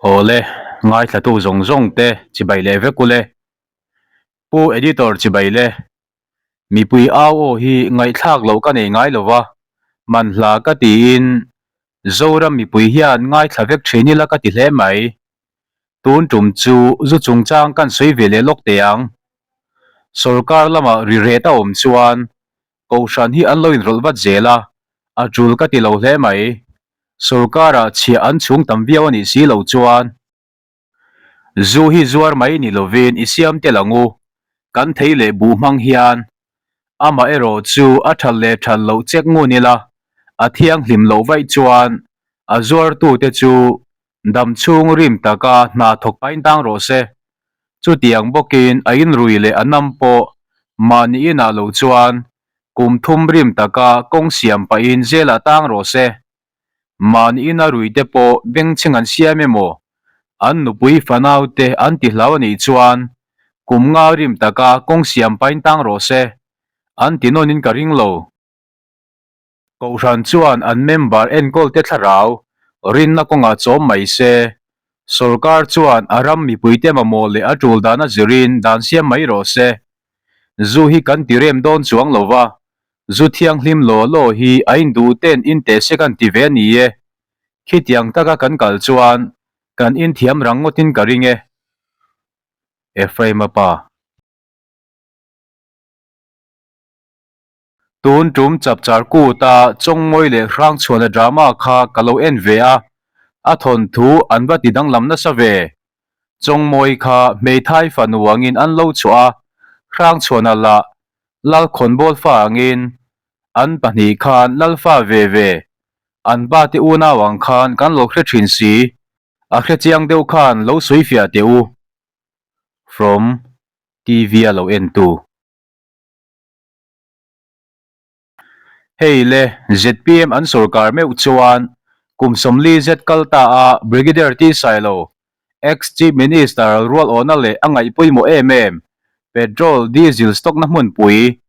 Awle, ngaithlatu zawng zawng te chibai leh vek ule. Pu Editor chibai le. Mipui au aw hi ngaihthlak loh ka nei ngai lo va, manhla ka tiin Zoram mipui hian ngaithla vek thin ila ka ti hle mai. Tun tum chu zu chungchang kan sawi ve leh lawk teh ang. Sorkar lamah ri ret a awm chuan Kohhran hi an lo inrawlh vat zel a, a tul ka ti lo hle mai. Sorkarah chhiah an chhung tam viau a nih si lo chuan. Zu hi zuar mai ni lovin i siam tel ang u, kan thei leh buh hmang hian. Amah erawh chu a that leh that loh check ngun ila, a thianghlim loh vaih chuan a zuartute chu dam chhung rim taka hna thawk pain tang rawh se. Chutiang bawkin a inrui leh a nam pawh mahni inah lo chuan kum thum rim taka kawng siam pahin zelah tang rawh se. Mahni ina rui te pawh bengchheng an siam emaw, an nupui fanau te an ti hlau a nih chuan kum nga rim taka kawng siam pain tang rawh se, an ti nawnin ka ring lo. Kohhran chuan an member enkawl te thlarau rinna kawngah chawm mai se, sorkar chuan a ram mipuite mamawh leh a tul dana zirin dan siam mai rawh se. Zu hi kan ti rem dawn chuang lo va, Zu thianghlim law law hi a induh ten in teh se kan ti ve a ni e. Khitiang taka kan kal chuan kan inthiam rang ngawtin ka ring e. Ephraim-a pa. Tun tum chapchar kut a Chawngmawi leh Hrangchhuana drama kha ka lo en ve a, a thawnthu an va ti danglam nasa ve. Chawngmawi kha hmeithai fanu angin an lo chhuah a, Hrangchhuana lah Lalkhawnbawl fa angin an pahnih khan Lalfa ve ve an pa te unau ang khan kan lo hre thin si, a hre chiang deuh khan lo sawi fiah teh u. From TV a lo en tu. Hei le, zpm an sorkar meuh chuan kum 40 zet kal ta a Brigadier T Sailo, ex-Chief Minister rual awhna leh a ngaih pawimawh em em, petrol, diesel stock na hmunpui,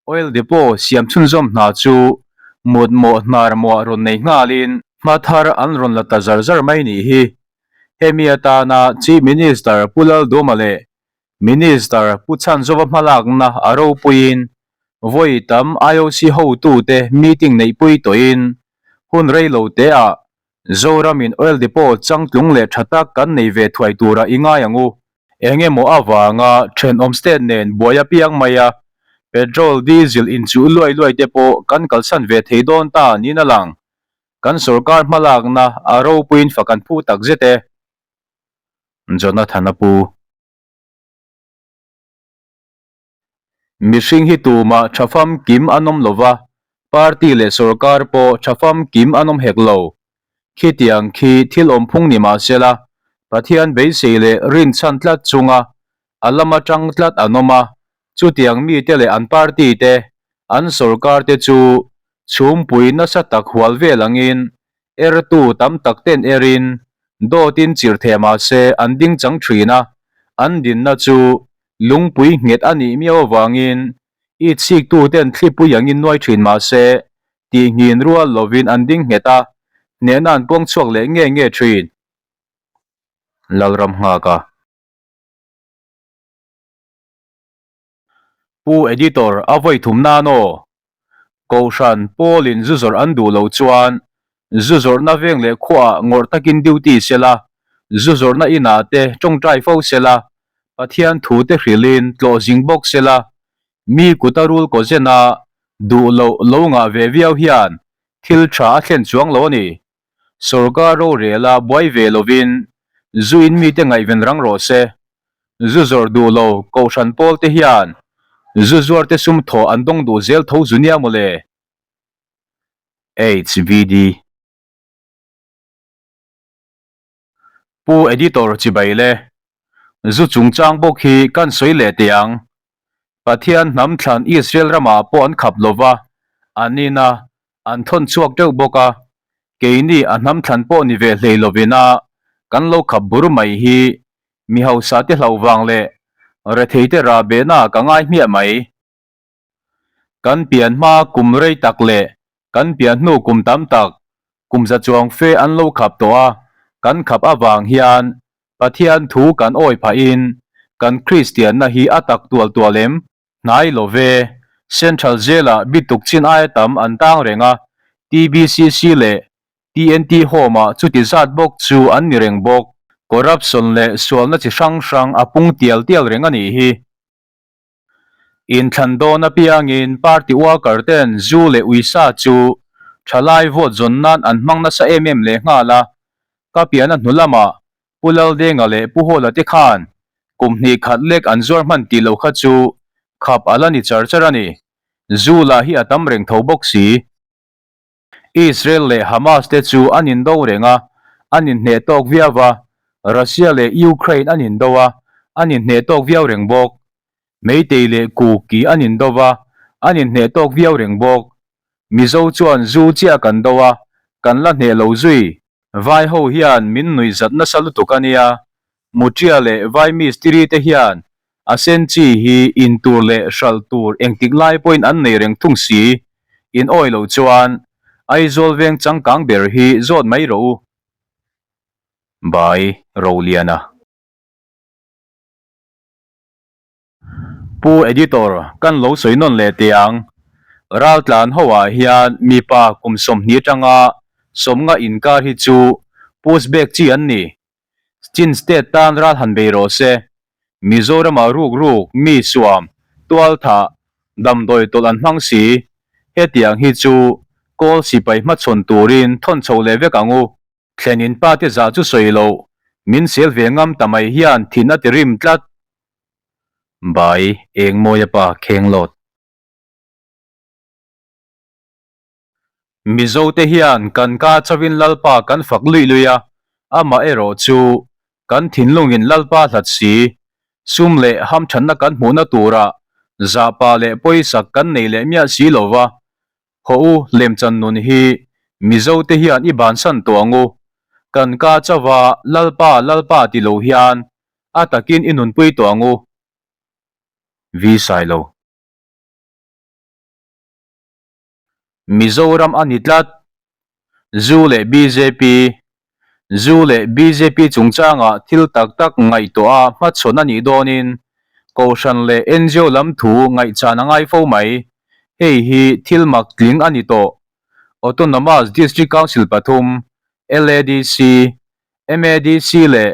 oil depot siam chhunzawm hna chu mutmawh hnar muah rawn nei nghalin hma thar an rawn la ta zar zar mai nih hi. Hemi atana Chief Minister Pu Lalduma leh Minister Pu Chhanzova hmalakna a ropuiin vawi tam IOC hotute meeting neihpui tawhin hun rei lo teah Zoramin oil depot changtlung leh tha tak kan nei ve thuai tura i ngai ang u. Eng emaw avanga thenawm state nen buai apiang mai a, petrol, diesel inchuh luai luai te pawh kan kalsan ve thei dawn ta niin a lang. Kan sorkar hmalakna a ropuiin fak an phu takzet e. Jonathan a pu. Mihring hi tumah tha famkim an awm lo va, party leh sorkar pawh tha famkim an awm hek lo. Khitiang khi thil awmphung ni mah sela, Pathian beisei leh rinchhan tlat chunga a lama tang tlat an awm a, chutiang mite leh an party te, an sorkar te chu chhumpui nasa tak hual vel angin Ertu tam tak ten erin dawtin chirh theh mah se an ding chang thin a, an dinna chu lungpui nghet a nih miau avangin i chhiktu ten thlipui angin nuai thin mah se tihngin rual lovin an ding nghet a, hnehna an puang chhuak leh nge nge thin. Lalram nghak a. Pu Editor a vawi thum nan aw. Kohhran Paul-in zu zawrh an duh loh chuan zu zawrhna veng leh khuaah ngawrh takin duty sela, zu zawrhna inah te tawngtai fo sela, Pathian thu te hrilhin tlawh zing bawk sela, mi kuta rul kaw zena duh loh lo ngah ve viau hian thil tha a thlen chuang lo a ni. Sorkar rorela buai ve lovin zu in mite ngaihven rang rawh se. Zu zawrh duh lo Kohhran pawl te hian zu zuar te sum thaw an dawng duh zel tho zu nia mawle. HVD. Pu Editor chibai le. Zu chungchang bawk hi kan sawi leh teh ang. Pathian hnam thlan Israel ramah pawh an khap lova, an in a, an thawn chhuak teuh bawk a, keini a hnam thlan pawh ni ve hlei lovin a kan lo khap bur mai hi mi hausa te hlauh vang leh rethei te rah behna ka ngai hmiah mai. Kan pian hma kum rei tak leh kan pian hnu kum tam tak, kum za chuang fe an lo khap tawh a, kan khap avang hian Pathian thu kan awi phahin kan Kristianna hi a tak tual tual em? Hnai lo ve, Central Jail-ah bituk chin aia tam an tang reng a, TBCC leh TNT Home-ah chuti zat bawk chu an ni reng bawk. Corruption leh sualna chi hrang hrang a pung tial tial reng a nih hi. Inthlan dawn apiangin party worker ten zu leh uisa chu thalai vote zawn nan an hmang nasa em em leh nghal a, ka piahna hnu lamah Pu Laldenga leh Pu Hawla te khan kum hnih khat lek an zuar hman tih lo kha chu khap a la ni char char a ni. Zu lah hi a tam reng tho bawk si. Israel leh Hamas te chu an indo reng a, an inhneh tawk viau va, Russia leh Ukraine an indo a, an inhneh tawk viau reng bawk. Meitei leh Kuki an indo va, an inhneh tawk viau reng bawk. Mizo chuan zu chiah kan do a, kan la hneh lo zui. Vai ho hian min nuih zat nasa lutuk a nia, Mutia leh Vai mistiri te hian a sen chi hi in tur leh hralh tur engtik lai pawhin an nei reng thung si, in awi loh chuan Aizawl veng changkang ber hi zawt mai rawh u. Bai Roliana. Pu Editor, kan lo sawi nawn leh teh ang. Raltlan ho ah hian mipa kum 20 atanga 50 inkar hi chu push back chi an ni. Chin State tan ral han bei rawh se. Mizoramah ruk ruk, mi suam, tual thah, damdawi tawlh an hmang si. Hetiang hi chu kawl sipai hmachhawn turin thawn chho leh vek ang u. Thlenin pa te zah chu sawi loh, min sel ve ngam ta mai hian thin a ti rim tlat. Bai Engmawia pa kheng lawt. Mizo te hian kan ka chauhin Lalpa kan fak luih luih a, amah erawh chu kan thinlungin Lalpa hlat si, sum leh hamthanna kan hmuhna turah zahpa leh pawisak kan nei leh miah si lo va, Haw u lemchan nun hi Mizo te hian i bansan tawh ang u, kan ka chauha Lalpa Lalpa ti lo hian a takin i nunpui tawh ang u. Vi Sailo. Mizoram a ni tlat. Zu leh bjp Zu leh bjp chungchangah thil tak tak ngaihtuah a hmachhawn a nih dawnin Kohhran leh ngo lam thu ngaihchan a ngai fo mai. Hei hi thil mak tling a ni tawh. Autonomous District Council pathum, LADC, MADC leh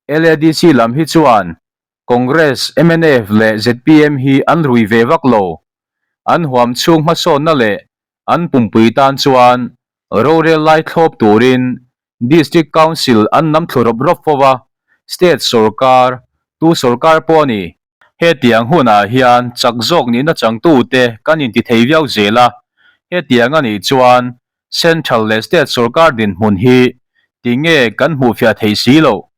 LADC lam hi chuan Congress, mnf leh zpm hi an rui ve vak lo. An huam chhung hmasawnna leh an pumpui tan chuan rorel lai thlawp turin District Council an nam thlu rawp rawp fo va, State sorkar, tu sorkar pawh a ni. Hetiang hunah hian chak zawk nihna changtute kan inti thei viau zel a, hetiang a nih chuan Central leh State sorkar dinhmun hi tinge kan hmuhfiah theih si loh?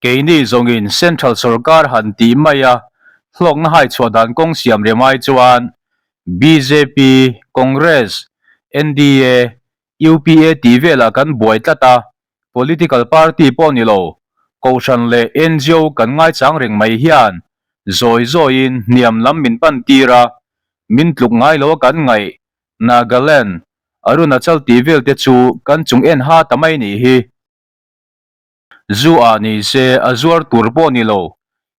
Keini zawngin Central sorkar han tih mai a, hlawkna hai chhuah dan kawng siam rem ai chuan bjp, Congress, nda, UPA tih velah kan buai tlat a, political party pawh ni lo, Kohhran leh ngo kan ngaichang reng mai hian zawi zawiin hniam lam min pan tir a, min tluk ngai lo a kan ngaih Nagaland, Arunachal tih vel te chu kan chung en ha ta mai nih hi. Zu ah ni se a zuar tur pawh ni lo,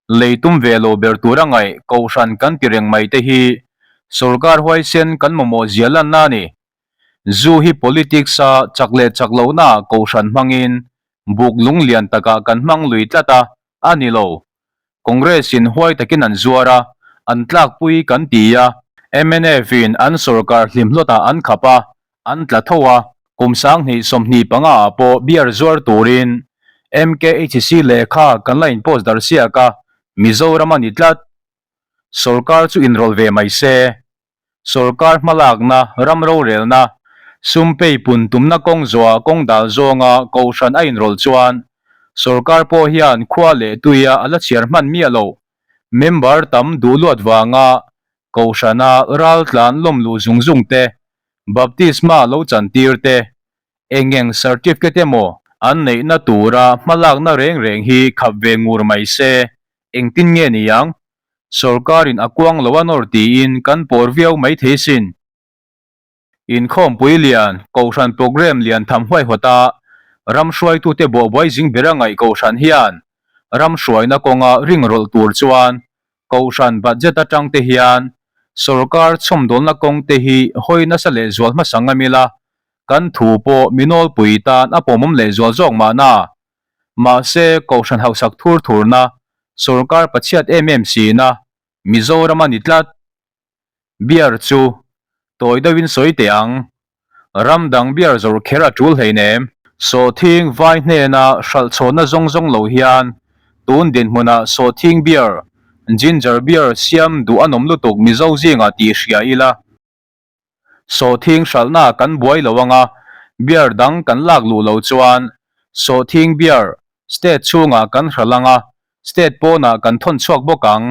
lei tum ve lo ber tur a ngaih kohhran kan ti reng mai te hi sorkar huaisen kan mamawh zia lanna a ni. Zu hi politics a chak leh chak lohna ah kohhran hmangin buk lung lian takah kan hmang lui tlat a, a ni lo. Congress in huai takin an zuar a, an tlakpui kan ti a, mnf in an sorkar hlimhlawtah an khap a, an tla tho a, kum 2025 ah pawh beer zuar turin MKHC lehkha kan la in post darh siak a, Mizoram a ni tlat. Sorkar chu inrawlh ve mai se. Sorkar hmalakna, ram rorelna, sum pei pun tumna kawng zawhah kawng dal zawnga kohhran a inrawlh chuan sorkar pawh hian khua leh tuia a la chhiar hman miah lo. Member tam duh luat vanga kohhrana raltlan lawm luh zung zung te Baptisma lo chantir te, eng eng certificate emaw an neihna tura hmalakna reng reng hi khap ve ngur mai se, engtin nge ni ang? Sorkarin a kuang lo a nawr tiin kan pawr viau mai thei sin. Inkhawmpui lian, Kohhran programme lian tham huaihawta. Ram hruaitute buahbuai zing bera ngaih Kohhran hian ram hruaina kawnga ring rawlh tur chuan Kohhran budget atang te hian sorkar chhawmdawlna kawng te hi hawi nasa lehzual hmasa ngam ila, kan thu pawh mi nawlpui tan a pawmawm lehzual zawk mahna. Mahse, Kohhran hausak thur thurna, sorkar pachhiat em em sina Mizoram a ni tlat. Beer chu tawi deuhin sawi teh ang. Ram dang beer zawrh kher a tul hleinem. Sawhthing vai hnena hralh chhawnna zawng zawng lo hian tun dinhmunah sawhthing beer, ginger beer siam duh a nawm lutuk Mizo zingah tih hria ila. Sawhthing hralhna kan buai lo anga beer dang kan lak luh lo chuan sawhthing beer state chhungah kan hralh anga state pawnah kan thawn chhuak bawk ang.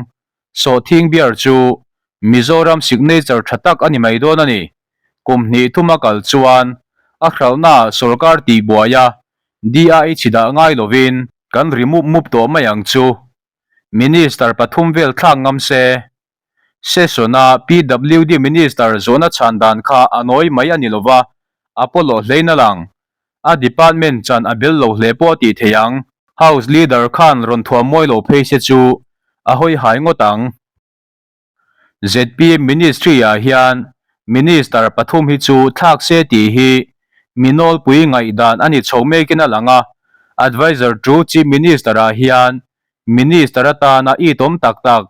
Sawhthing beer chu Mizoram signature tha tak a ni mai dawn a ni. Kum hnih thuma kal chuan a hralhnaah sorkar tihbuai a DI chhi dah ngai lovin kan ri mup mup tawh mai ang chu. Minister pathum vel thlak ngam se. Session-a PWD Minister zawhna chhan dan kha a nawi mai a ni lova, a pawlawh hlein a lang. A department chan a bel lo hle pawh a tih theih ang. House Leader khan rawn thuam mawi lo phei se chu a hawi hai ngawt ang. Zpm Ministry ah hian Minister pathum hi chu thlak se tih hi mi nawlpui ngaihdan a ni chho mekin a lang a, Adviser to Chief Minister ah hian Minister atana itawm tak tak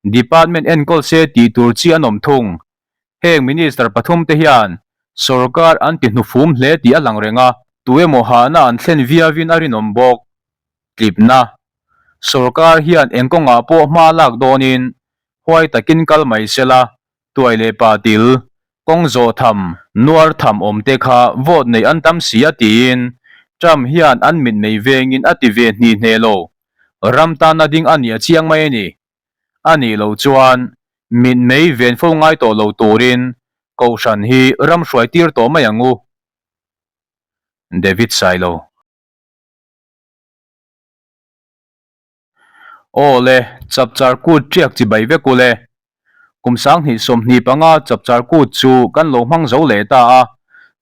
Department enkawl se tih tur chi an awm thung. Heng Minister pathum te hian sorkar an ti hnufum hle tih a lang reng a, tu emaw hahna an thlen viauin a rinawm bawk. Tlipna. Sorkar hian eng kawngah pawh hma lak dawnin huai takin kal mai sela, tuai leh pa til, kawng zawh tham, nuar tham awm te kha vote nei an tam si a tiin Trump hian an mitmei vengin a ti ve hni hne lo. Ram tana ding a nih a chiang mai a ni. A nih loh chuan mitmei ven fo ngai tawh lo turin Kohhran hi ram hruai tir tawh mai ang u. David Sailo. Aw le, chapchar kut ṭiak chi bai vek u le. Kum sanghnih 25 chapchar kut chu kan lo hmang zo leh ta a,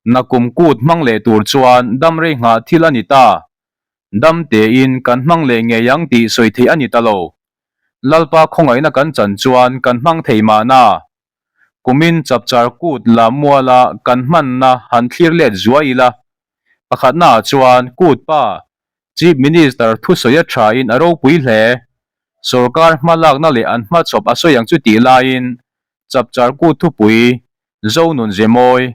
nakum kut hmang leh tur chuan dam rei nghah thil a ni ta. Dam tein kan hmang leh ngei ang tih sawi theih a ni ta lo. Lalpa khawngaihna kan chan chuan kan hmang thei mahna. Kumin chapchar kut la muala kan hmanna han thlir let zuai ila. Pakhatnaah chuan kut pa Chief Minister thusawi a thain a ropui hle. Sorkar hmalakna leh an hmachhawp a sawi ang chu tih laiin Chapchar Kut thupui, Zonun Zemawi,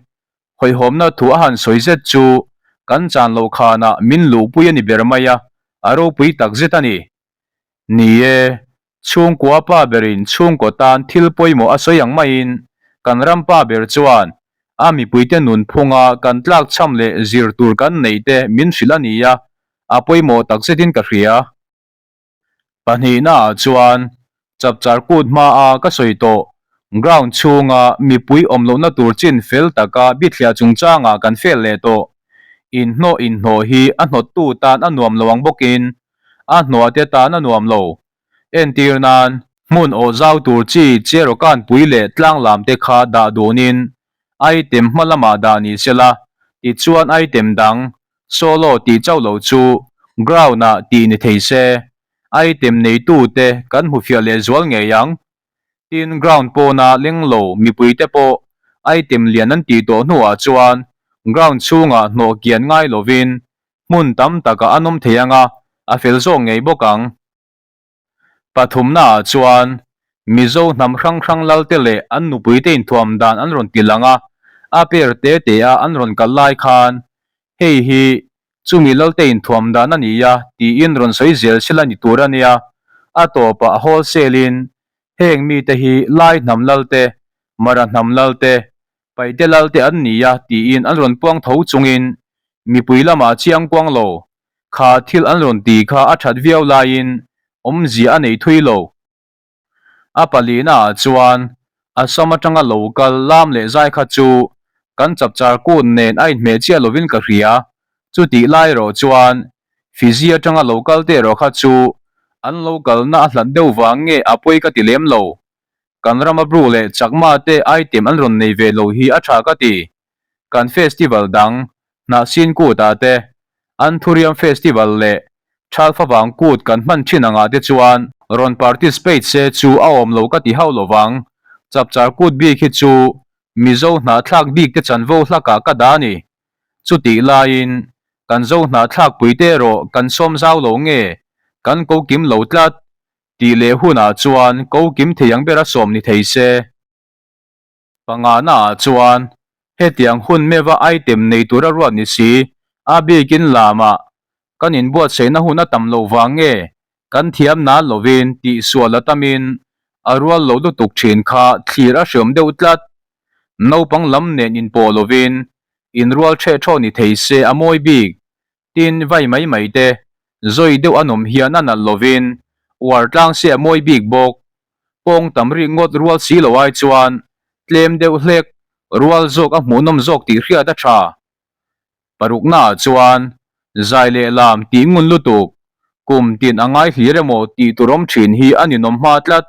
hawihhawmna thu a han sawi zet chu kan chan loh khanah min luhpui a ni ber mai a, a ropui tak zet a ni. Ni e, chhungkua pa berin chhungkaw tan thil pawimawh a sawi ang maiin kan ram pa ber chuan a mipuite nunphunga kan tlakchham leh zir tur kan neih te min hrilh a ni a, a pawimawh tak zetin ka hria. Pahnihnaah chuan chapchar kut hmaa ka sawi tawh ground chhunga mipui awm lohna tur chin fel taka bithliah chungchangah kan fel leh tawh. Inhnawh inhnawh hi a hnawttu tan a nuam lo ang bawkin a hnuahte tan a nuam lo. Entir nan, hmun awh zau tur chi Cherokan pui leh tlang lam te kha dah dunin item hma lamah dah ni sela, tichuan item dang, solo tih chauh lo chu ground ah tih ni thei se, item neitu te kan hmu fiah leh zual ngei ang. Tin, ground pawna leng lo mipui te pawh item lian an tih tawh hnuah chuan ground chhungah hnawh kian ngai lovin Hmun tam takah an awm thei ang a, a fel zawk ngei bawk ang. Pathumnaah chuan Mizo hnam hrang hrang lalte leh an nupuite inthuam dan an rawn ti lang a, a per te te a an rawn kal lai khan, Hei hi chumi lalte inthuam dan a ni a, tiin rawn sawi zel sela ni tur a nia. A tawpah a wholesale-in heng mite hi Lai hnam lalte, Mara hnam lalte, Paite lalte an ni a tiin an rawn puang tho chungin mipui lamah chiang kuang lo kha thil an rawn ti kha a that viau laiin awmzia a nei thui lo. A palina ah chuan Assam atanga lo kal lam leh zai kha chu kan chapchar kut nen a inhmeh chiah lovin ka hria. Chutih lai erawh chuan Fiji atanga lo kal te erawh kha chu an lo kalna a hlat deuh vang nge a pawi ka ti lem lo. Kan rama Bru leh Chakma te item an rawn nei ve lo hi a tha ka ti. Kan festival dang, Hnahsin kut ah te, Anthurium Festival leh Thalfavang Kut kan hman thin angah te chuan rawn participate se chu a awm lo ka ti hauh lovang. Chapchar Kut bik hi chu Mizo hnahthlak bik te chanvo hlakah ka dah a ni. Chutih laiin kan Zo hnahthlak puite erawh kan sawm zau lo nge kan ko kim lo tlat tih leh hunah chuan ko kim thei ang bera sawm ni thei se. Pangana ah chuan hetiang hun meva item nei tura ruat ni si, a bikin lamah kan inbuatsaihna hun a tam loh vang nge kan thiam nan lovin tihsual a tamin a rual lo lutuk thin kha thlir a hriawm deuh tlat. Naupang lam nen inpawh lovin inrual ṭheh ṭhawh ni thei se a mawi bik. Tin, vai mai mai te, zawi deuh a nawm hian a nalh lovin uar tlang se a mawi bik bawk. Pawng tam rik ngawt rual si lo ai chuan tlem deuh hlek rual zawk a hmuhnawm zawk tih hriat a tha. Paruknaah chuan zai leh lam tih ngun lutuk, kum tin a ngai hlir emaw tih tur awm thin hi a ninawm hma tlat,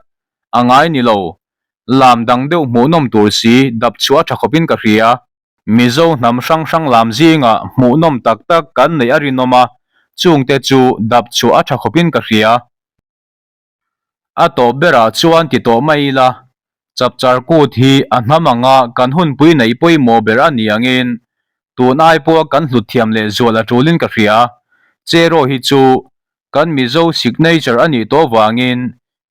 a ngai ni lo. Lam dang deuh hmuhnawm tur si dap chhuah a tha khawpin ka hria. Mizo hnam hrang hrang lam zingah hmuhnawm tak tak kan neih a rinawm a, chungte chu dap chhuah a tha khawpin ka hria. A tawp berah chuan ti tawh mai ila, Chapchar Kut hi a hnam anga kan hunpui neih pawimawh ber a ni angin tun ai pawha kan hlut thiam leh zual a tulin ka hria. Cheraw hi chu kan Mizo signature a nih tawh vangin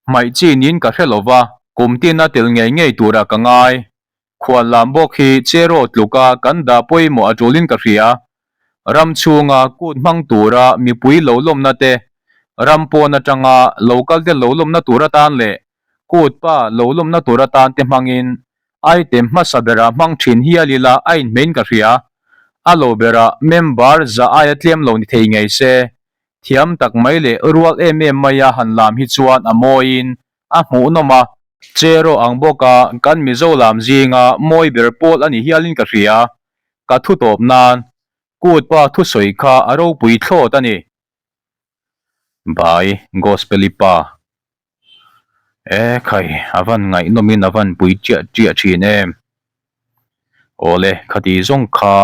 hmaih chi niin ka hre lova, kum tina tel ngei ngei turah ka ngai. Khual lam bawk hi Cheraw tluka kan dah pawimawh a tulin ka hria. Ram chhunga kut hmang tura mipui lo lawmna te, ram pawn atanga lo kalte lo lawmna tur atan leh kut pa lo lawmna tur atan te hmangin item hmasa berah hmang thin hial ila a inhmeiin ka hria. A lo berah member za aia tlem lo ni thei ngei se, thiam tak mai leh rual em em maia han lam hi chuan a mawiin a hmuhnawm a. Cheraw ang bawka kan Mizo lam zinga mawi ber pawl a ni hialin ka hria. Ka thu tawp nan Kut pa thusawi kha a ropui thlawt a ni. By Gospel-i pa. E khai, a van ngaihnawmin a van pui chiah chiah thin em. Awle, khati zawng kha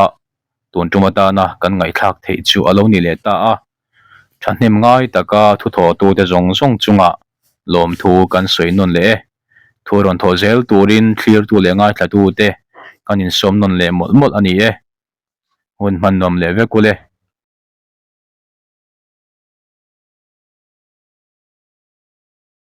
tun tum atana kan ngaihthlak theih chu a lo ni leh ta a. Thahnem ngai taka thuthawhtute zawng zawng chungah lawmthu kan sawi nawn leh e. Thu rawn thawh zel turin thlirtu leh ngaithlatute kan insawm nawn leh mawlh mawlh a ni e. Hun hman nuam leh vek ule.